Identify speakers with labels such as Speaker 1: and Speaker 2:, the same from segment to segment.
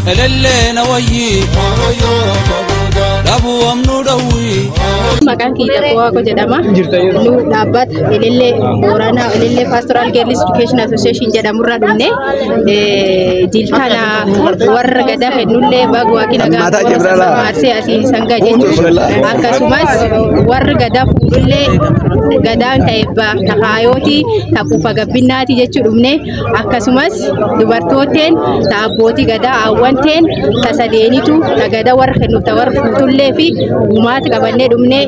Speaker 1: Elellee wayyi dhabuu amnu dhawwi.
Speaker 2: Maqaan kiyya Waaqoo jedhama. Nu dhaabbata Elellee Booranaa Elellee Pastoral Girls Education Association jedhamurraa dhufne jiltana warra gadaa kennullee baga waaqni nagaa maarsee asii sangaa jechuudha. Akkasumas warri gadaa fuudhullee gadaan ta'ebbaa takaayooti taquufa gabbinnaati jechuu dhufne. Akkasumas dubartooteen ta abbootii gadaa hawwanteen ta sadeenitu ta gadaa warra kennuuf ta warra fuutullee fi gumaata qabannee dhufne.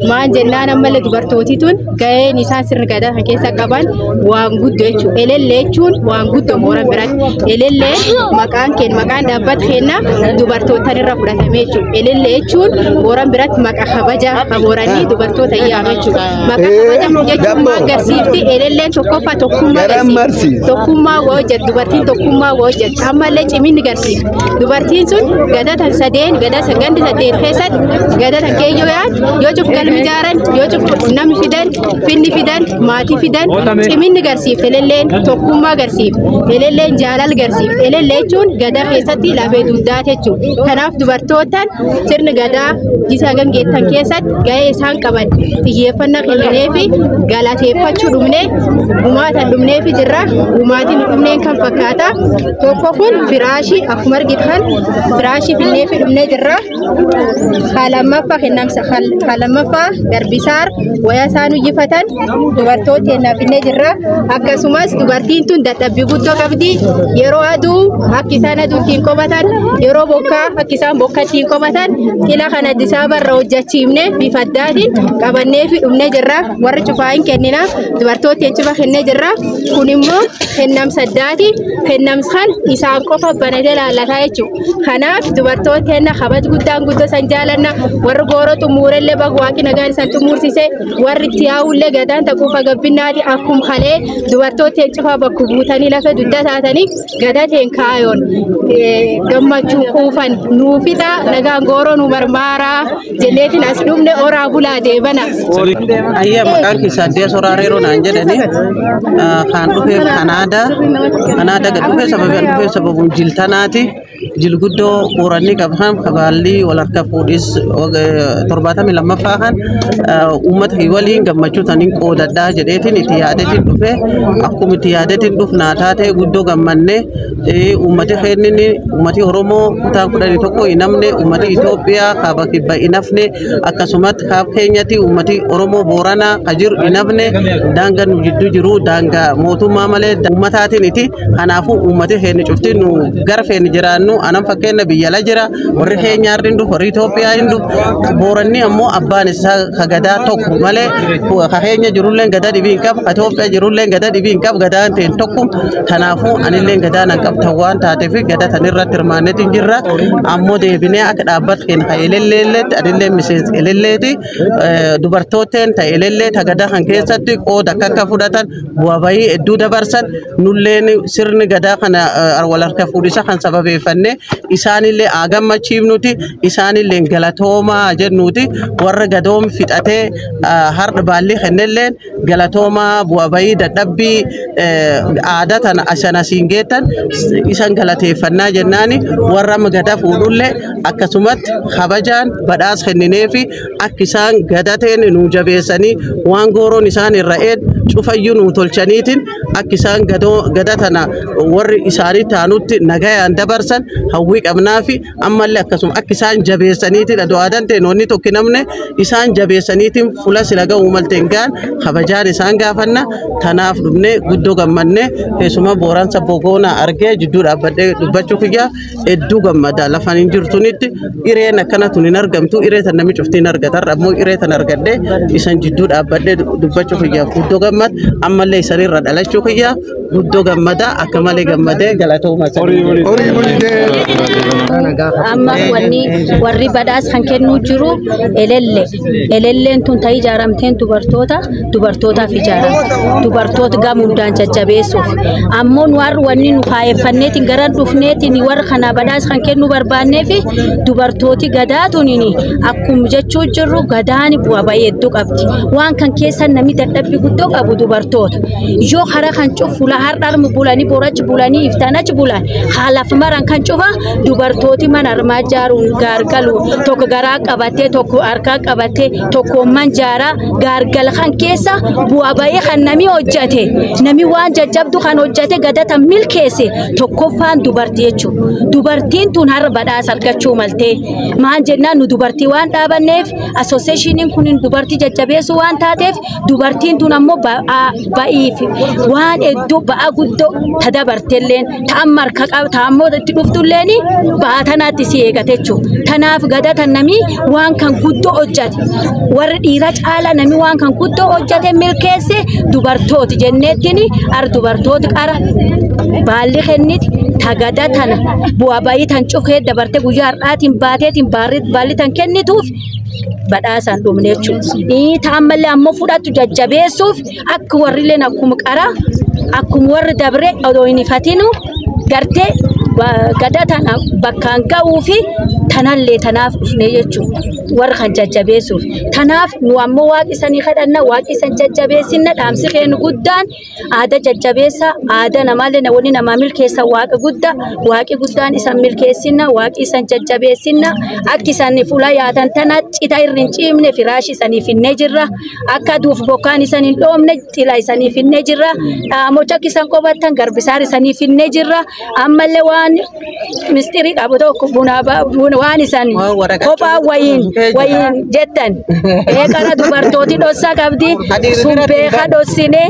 Speaker 2: Maan jennaan ammallee dubartootii tun gaheen isaan sirna gadaa kan keessa qaban waan guddoo jechuudha. Elellee jechuun waan guddoo Booran biratti. Elellee maqaan keenya maqaan dhaabbata keenya dubartootaan irra fudhatame jechuudha. Elellee jechuun Booran biratti maqaa kabaja Booranii dubartoota yaame jechuudha. Maqaa kabaja kun jechuun maal agarsiifti? Elelleen tokkoffaa tokkummaa agarsiifti. Tokkummaa waa hojjetu dubartiin tokkummaa waa hojjetu ammallee ciminni agarsiifti. Dubartiin sun gadaa tan sadeen gadaa gandi sadeen keessatti gadaa tan keeyyoo yaadu yoo cuf galmi ijaaran yoo cuf namni fidan finni fidan maatii fidan ciminni agarsiifti. Elelleen tokkummaa agarsiifti. Elelleen jaalala agarsiifti. Elellee jechuun gadaa keessatti lafee dugdaati jechuudha. Kanaaf dubartootaan sirni gadaa isa gangeettan keessatti gahee isaan qaban xiyyeeffannaa kenninee fi galateeffachuu dhumne gumaatan dhumnee fi jirra. Gumaatiin dhumneen kan fakkaata. Tokko kun firaashii akkuma argitan firaashii finnee fi dhumnee jirra. Lammaffaa kennamsa lammaffaa garbisaar wayaa isaan uyyifatan dubartoota kennaaf finnee jirra. Akkasumas dubartiin tun dadhabbii guddoo qabdi. Yeroo aduu akka isaan aduu ittiin qobatan yeroo bokkaa akka isaan bokka ittiin qobatan xila kana Addis Ababarra hojjechiifne bifa addaatiin qabannee fi dhumnee jirra. Warri cufaa hin kennina dubartoota cufa kennee jirra. Kun immoo kennamsa addaati. Kennamsa kan isaan qofa banatee laallataa jechuudha. Kanaaf dubartoota kenna kabaja guddaan guddoo san jaalanna. Warri gooroo xumuurellee baga waaqni nagaan isaan xumuursise warri itti yaa'ullee gadaan taquufa gabbinnaati akkuma kalee dubartoota cufa bakka buutanii lafa dugda taatanii gadateen kaayoon gammachuu quufan nuu fixa nagaan gooroo nu marmaaraa jenneetiin as dhumne oraa bulaa deebana.
Speaker 3: Ayyaa maqaan kee Saaddiyaa Soraareeroo naan jedhani kan dhufeef Kanaadaa Kanaadaa gad dhufee sababii an dhufeef sababuun jiltanaati. Jilguddoo Booranni qaban kabaalli wal harka fuudhis 72ffaa kan uummata waliin gammachuu taniin qoodadhaa jedheetiin itti yaadetiin dhufe. Akkuma itti yaadetiin dhufnaa taatee guddoo gammannee uummati keenyini uummati Oromoo kutaan 11 hin hafne uummati Itoophiyaa kaaba kibba hin hafne akkasumatti kaaba keenyatti uummati Oromoo Booranaa ka jiru hin hafne daangaa nu jidduu jiru daangaa mootummaa malee uummataatiin iti. Kanaafuu uummati keenya cufti nu gara feene jiraannu anan fakkeenya biyya ala jira warri keenyaa hin dhufu warri Itoophiyaa hin dhufu Booranni ammoo abbaan isaa ka gadaa tokko malee ka keenya jirullee gadaa dhibii hin qabu ka Itoophiyaa jirullee gadaa dhibii hin qabu gadaan ta'e tokko. Kanaafuu anillee gadaa nan qabta waan taateef gadaa tan irratti hirmaanneetiin jirra. Ammoo deebinee akka dhaabbata keenya ka elelleelleetti anillee miseensa elelleeti dubartooteen ta elellee ta gadaa kan keessatti qooda akka akka fudhatan bu'aa bayii hedduu dabarsan nulleen sirni gadaa kana wal harka fuudhisa kan sababeeffanne isaanillee haa gammachiifnuti isaanillee galatoomaa jennuti warra gadoom fixatee har'a baalli kennelleen galatoomaa bu'aa bayii dadhabbii aadaa tana asan asiin geettan isan galateeffannaa jennaani warra amma gadaa fuudhullee akkasumatti kabajaan badhaas kennineefi akka isaan gadateen nu jabeessanii waan gooroon isaan irra eed cufayyuu nu tolchaniitiin akka isaan gada tana warri isaanii taanutti nagayaan dabarsan hawwii qabnaafi ammallee akkasuma akka isaan jabeessaniitiin adoo aadaan ta'e wanni tokko namne isaan jabeessaniitiin fuula sila ga'uu malteen gaan kabajaan isaan gaafanna. Tanaaf dhufne guddoo gammanne keessumaa Booran sabbogoonaa argee jidduu dhaabbadhee dubbachuu kiyya hedduu gammada. Lafaan hin jirtunitti ireen akkana tun hin argamtu iree tan namni cuftiin argata ammoo iree tan argadhee isan jidduu dhaabbadhee dubbachuu kiyyaaf guddoo gammada. Ammallee isanirra dhalachuu kiyya guddoo gammada akka malee gammadee galatooma.
Speaker 4: Horii bulitee. Amma wanni warri badhaasa kan kennuu jiru elelle. Elelleen tun ta'ii ijaaramteen dubartoota dubartootaaf ijaaramte. Dubartoota gama hundaan jajjabeessuuf. Ammoo nu warri wanni nu kaayeffanneetiin gara dhufneetiin warra kana badhaasa kan kennuu barbaanneef dubartooti gadaa tuniin akkuma jechuu jirru gadaan bu'aa baay'ee hedduu qabdi. Waan kan keessa namni dadhabbii guddoo qabu dubartoota. Yoo hara kan cufu har'a armu bulanii borachi bulanii iftaan achi bulan haalaaf maran kan cufa dubartooti mana armaa ijaaruun gaargaluun tokko garaa qabatee tokko harkaa qabatee tokko man jaaraa gaargala kan keessa bu'aa baay'ee kan namni hojjate namni waan jajjabdu kan hojjate gadata milkeesse tokkoffaan dubartii jechuudha. Dubartiin tun har'a badhaasa argachuu maltee maan jennaan nu dubartii waan dhaabanneef asooseeshiniin kun dubartii jajjabeessuu waan taateef dubartiin tun ammoo ba'iif waan hedduu ba'aa guddoo ta dabartelleen ta amma harka qaba ta ammoo itti dhuftulleen ba'aa tanaatti si eegate jechuudha. Tanaaf gadata namni waan kan guddoo hojjate warri dhiira caala namni waan kan guddoo hojjate milkeesse dubartooti jenneettiin ar dubartooti qara baalli kenniti ta gada tana bu'aa bayii tan cufee dabarte guyyaa har'aatiin baateetiin baalli tan kennituuf badhaasaan dhumne jechuudha. Ta ammallee ammoo fudhattu jajjabeessuuf akka warrilleen akkuma qara akkuma warri dabre odoo hin ifatinu gartee gada tana bakkaan ga'uu fi tanallee tanaaf dhufne jechuudha. Warra kan jajjabeessuuf. Tanaaf nu ammoo waaqi isanii kadhanna waaqi isan jajjabeessinna dhaamsi keenu guddaan aadaa jajjabeessa aadaa namaallee wanni namaa milkeessa waaqa guddaa waaqi guddaan isan milkeessinna waaqi isan jajjabeessinna akka isan fuula yaatan tana cita irri hin ciimne firaashi isaniif hinnee jirra akka aduuf bokkaan isan hin dhoomne xila isaniif hinnee jirra dhaamocha akka isan qobattan garbisaar isaniif hinnee jirra ammallee waan mistirii qabu tokko waan isan kophaa wayiin wayiin jettan eeqara dubartooti dhossaa qabdi sun beeka dhossine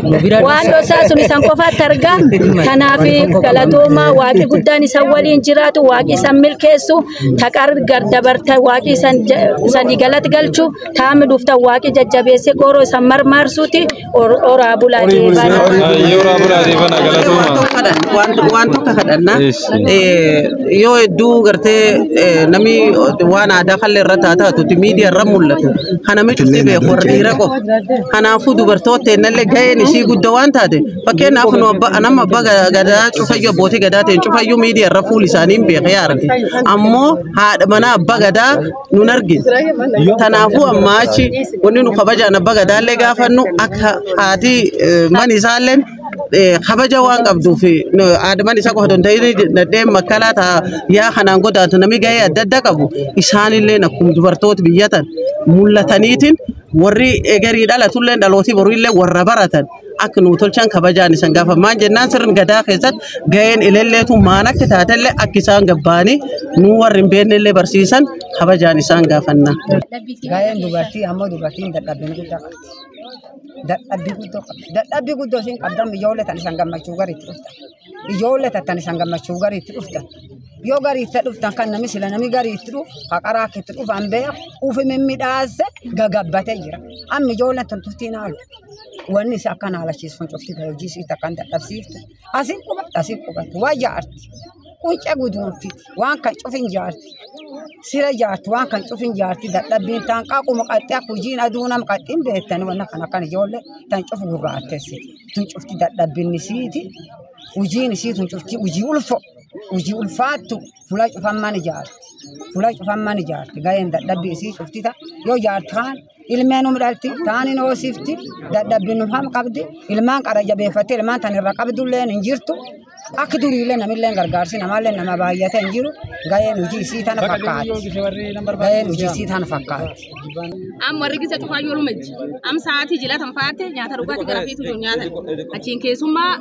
Speaker 4: waan dhossaa sun isan qofaatti argaa kanaaf galatooma waaqi guddaan isan waliin jiraatu waaqi isan milkeessu taqar gardabarta waaqi isan isanii galata galchu taami dhuftan waaqi jajjabeesse qoroo isan marmaarsuuti oraa bulaa deebana.
Speaker 5: Oraa bulaa deebana galatooma.
Speaker 3: Waan tokko kadhanna yoo hedduu gartee namni waan aadaa kallee irra taataatutti miidiyaa irra mul'atu. Kana cufti beeku warra dhiira qofa. Kanaafuu dubartoota ennallee gaheen isii guddoo waan taate fakkeenyaaf nu nama abbaa gadaa cufayyuu abbootii gadaa ta'een cufayyuu miidiyaa irra fuul isaanii hin beekee arge. Ammoo haadha manaa abbaa gadaa nun argine. Kanaafuu ammaa achi wanni nu kabajaan abbaa gadaallee gaafannu akka haati man isaalleen kabaja waan qabduuf haadha man isaa qofa danda'in nadheen makkalaa taa yaa kanaan godaantu namni gahee adda addaa qabu isaanillee akkuma dubartoota biyyatan mul'ataniitiin warri egerii dhalatullee dhalootii boruillee warra baratan akka nu tolchan kabajaan isan gaafa maan jennaan sirni gadaa keessatti gaheen ilelleetu maan akka taatellee akka isaan gabbaanii nu warri hin beeknellee barsiisan kabajaan isaan gaafanna.
Speaker 6: Gaheen dubartii ammoo dubartiin dadhabbii guddaa qabdi. Dadhabbii guddoo qabdi. Dadhabbii guddoo isin qabdan ijoollee tan isan gammachuu gariitti dhuftan. Ijoollee tan isan gammachuu gariitti dhuftan. Yoo gariitti dhuftan kan namni sila namni gariitti dhufu haqaraa itti dhufan beeku ufi mimmiidhaase gagabbatee jira. Amma ijoolleen tun tuftiin haalu. Wanni isa akkan haalachiisu kun cufti hojii isii akkan dadhabsiiftu. Asiin qubatte asiin qubatte waa jaarti. Quncee guduunfiti waan kan cufin jaarti. Sira jaarti waan kan cufin jaarti dadhabbiin taan qaaquma qaxxee akka hojiin aduu nama qaxxiin beektani wanna kan akkan ijoollee tan cufu gurraatteessiti. Tun cufti dadhabbinni siiti. Hojiin isii tun cufti hojii ulfo. Hojii ulfaattu fuula cufan mana jaarti. Fuula cufan mana jaarti. Gaheen dadhabbii isii cufti ta'a. Yoo jaarti kaan ilmeen num dhalti taanin hoosifti dadhabbiin num ham qabdi ilmaan qara jabeeffatte ilmaan tan irra qabdulleen hin jirtu. Akka duriillee namillee gargaarsi namallee nama baay'ate hin jiru gaheen hojii isii tana fakkaatti. Gaheen hojii isii tana fakkaatti.
Speaker 2: Amma warri gisa cufaa yoo lumajji. Am sa'aatii jila tan faatte nyaata dhugaatii gara fiitu jiru nyaatan. Achiin keessummaa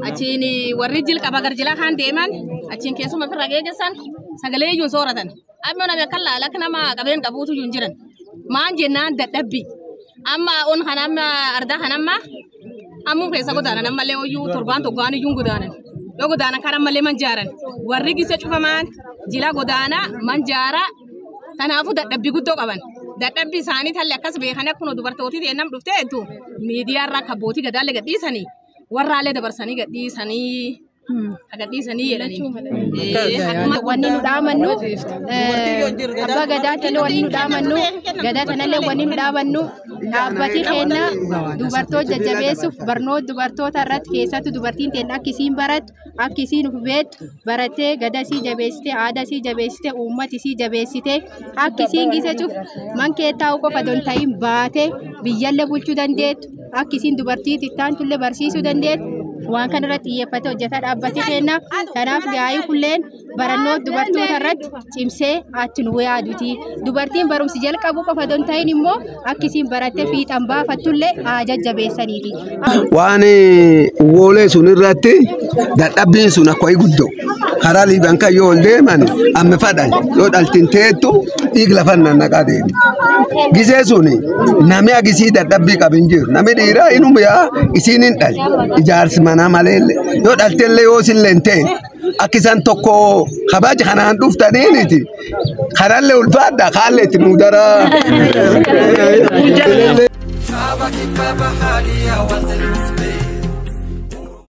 Speaker 2: achiin warri jil qaba gar jila kaan deeman achiin keessummaa ofirra geeggessan sagalee iyyuu sooratan. Amma namni akka laala akka nama qabeen qabuutu iyyuu hin jiran. Maan jennaan dadhabbi. Amma on kan amma ardaa kan amma ammoo keessa godaanan ammallee hoyyuu torbaan tokkoon iyyuu godaanan. Yoo godaanan kan ammallee manjaaran. Warri gisa cufamaan jila godaanaa manjaaraa kanaafuu dadhabbii guddoo qaban. Dadhabbii isaanii talli akkas beekan akkuma dubartootii ta'e nam dhuftee hedduu miidiyaa irraa akka abbootii gadaallee gadhiisanii warraallee dabarsanii gadhiisanii
Speaker 7: Agadhiisanii jedhanii.
Speaker 2: Wanni nu dhaamannu abbaa gadaatillee, wanni nu dhaamannu gadaa tanallee, wanni nu dhaabannu dhaabbati keenya dubartoota jajjabeessuuf, barnoota dubartoota irratti, keessattuu dubartiin teenya akka isiin barattu, akka isiin uf beektu, barattee gadaa isii jabeessitee, aadaa isii jabeessitee, uummata isii jabeessitee, akka isiin gisa cuf man kee taa'u qofa osoo hin ta'in baatee biyyallee bulchuu dandeettu, akka isiin dubartii xixiqqaantullee barsiisuu dandeettu, waan kana irratti xiyyeeffatee hojjetaa dhaabbati keenya. Kanaaf gaa'ii kulleen barannoo dubartoota irratti cimsee achi nu yaaduti. Dubartiin barumsi jalqabu qofa osoo hin ta'in immoo akka isiin barattee fiixan baafattullee haa jajjabeessaniiti.
Speaker 8: Waan woolee sun irratti dadhabbiin sun akka guddoo karaa liiban kan yoo ol deeman amma fadhan yoo dhaltin teettu dhiig lafan nannaqaa deemi. Gisee sun nami agisii dadhabbii qabu hin jiru. Nami dhiiraa inuma yaa isiin hin dhali. Ijaarsi manaa malee yoo dhaltellee yoo sillee hin ta'e akka isaan tokko kabaja kanaan dhuftaniiniti. Karallee ulfaadha kaallee itti nuu daraa.
Speaker 1: Kaaba kibba bahaadhiyaa wanta dhufte.